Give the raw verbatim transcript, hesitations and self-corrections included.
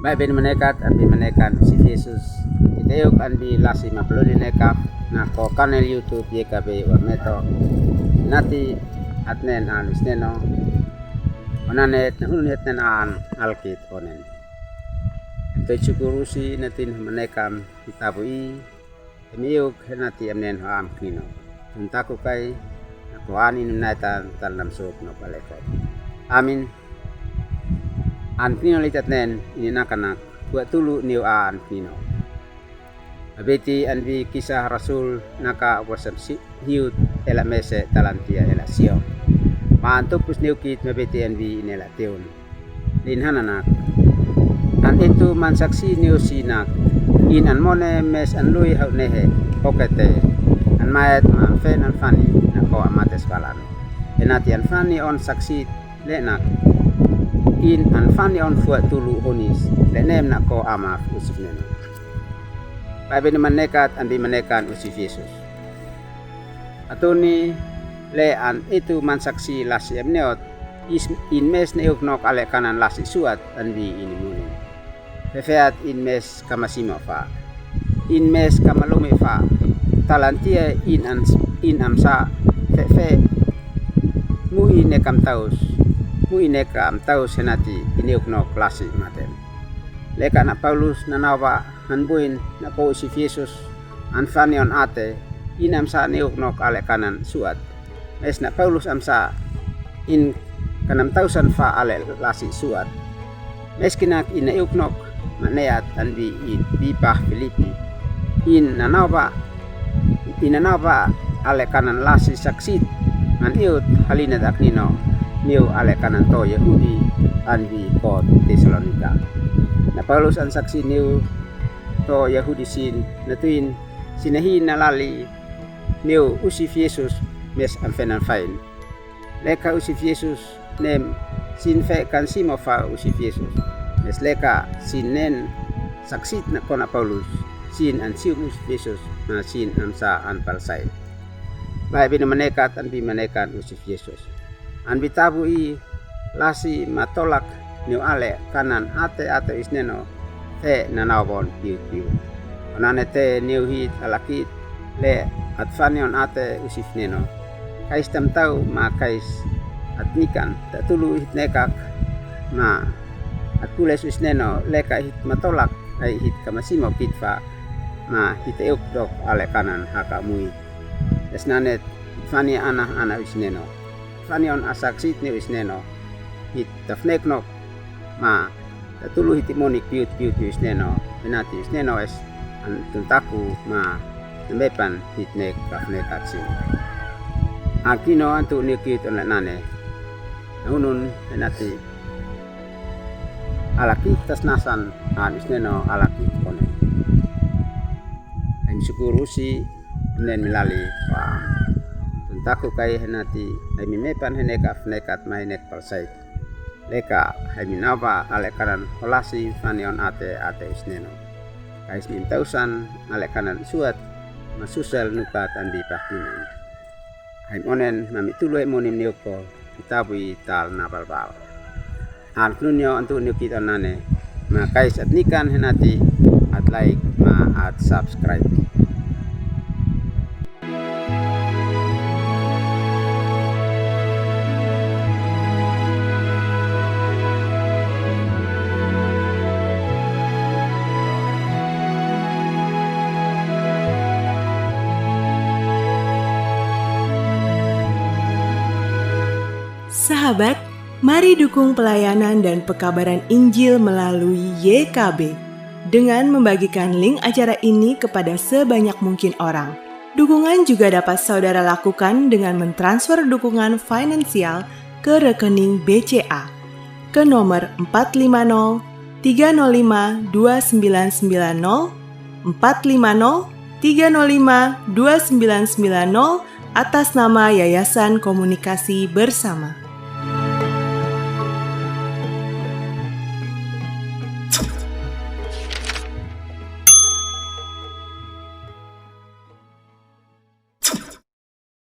Bae bini manekat, an bi manekan Usif Yesus. Ite yuk an bi lasi mapaluli neka, na ko kanel YouTube Y K B wa meto. Nati atnen an usneno. Onanet na hunun hetnen an alkit onen. Ito chukuru si natin manekan kitabu i. Emi yuk henati amnen ho am kino. Tuntaku kai, na ko an inu naitan tal nam suk no paleko. Amin. An kino litatnen ini nakanak, kua tulu niu an kino. Abiti an bi kisa rasul naka wasam si hiut ela mese talantia ela sio. Ma an tupus niu kit mabiti an bi ini ela tiun. Lin hananak. An itu man saksi niu sinak. In an mone mes an lui hau nehe. Okete. An maet ma an fen an fani. Nako amates balan. Enati an fani on saksi lenak. In an fani on fua tulu honis. Lenem nako ama Usif neno. Bae bini manekat an bi manekan Usif Yesus. Atuni le an itu man saksi lasi emneot, is in mes ne uknok ale kanan lasi suat an bi ini muni. Fefeat in mes kama simo fa. In mes kama lumi fa. Talantia in an, in amsa fefe. Mu ine kam taus. Mu ine kam taus henati ini uknok lasi maten. Leka na Paulus na nawa han buin na ko Usif Yesus. An fani on ate, in amsa ne uknok ale kanan suat. Mes na Paulus amsa, in kanam tausan fa ale lasi suat. Mes kinak in na uknok, maneat an bi in bi pah Filipi. In na nawa, in na nawa ale kanan lasi saksit, man iut halina dak nino, niu ale kanan to Yahudi, an bi ko Tesalonika. Na Paulus an saksi niu to Yahudi sin, na tuin, sinahi na lali, niu Usif Yesus mes an fenan fain. Leka Usif Yesus nem sin fe kan simo fa Usif Yesus. Mes leka sin nen saksit na kona Paulus, sin an sium Usif Yesus, na sin amsa an palsai. Bae bini manekat an bi manekan Usif Yesus. An bi tabu i lasi matolak niu ale kanan ate ate isneno fe nanawon piu piu. Onane te niu hit alakit le at fani on ate Usif neno. Kais tamtau ma kais at nikan tatulu hit nekak ma at kules usneno leka hit matolak ai hit kama simo kitfa ma hit euk dok ale kanan haka mui. Esnanet fani ana ana usneno. Fani on asak sit ne usneno. Hit tafnek nok ma tatulu hit monik piut piut usneno. Enati usneno es an tuntaku ma nemepan hit nek kafnek atsin. Akino antu ne kiut on nane. Nunun enati alakit tasnasan an usneno alakit one. Ai mi sukuru si nen mi lali wa tuntaku kai henati ai mi mepan henek afnekat mai nek palsait. Leka ai mi nava ale kanan holasi fani on ate ate usneno. Kais mi tausan ale kanan suat masusel nukat an bi pahtinan. Ai monen mami tulu ai monim niuko kitabu i tal na balbal. An kununio antu niukit on nane ma kais at nikan henati at like ma at subscribe. Sahabat, mari dukung pelayanan dan pekabaran Injil melalui Y K B dengan membagikan link acara ini kepada sebanyak mungkin orang. Dukungan juga dapat saudara lakukan dengan mentransfer dukungan finansial ke rekening B C A ke nomor empat lima nol tiga nol lima dua sembilan sembilan nol, empat lima nol tiga nol lima dua sembilan sembilan nol, atas nama Yayasan Komunikasi Bersama.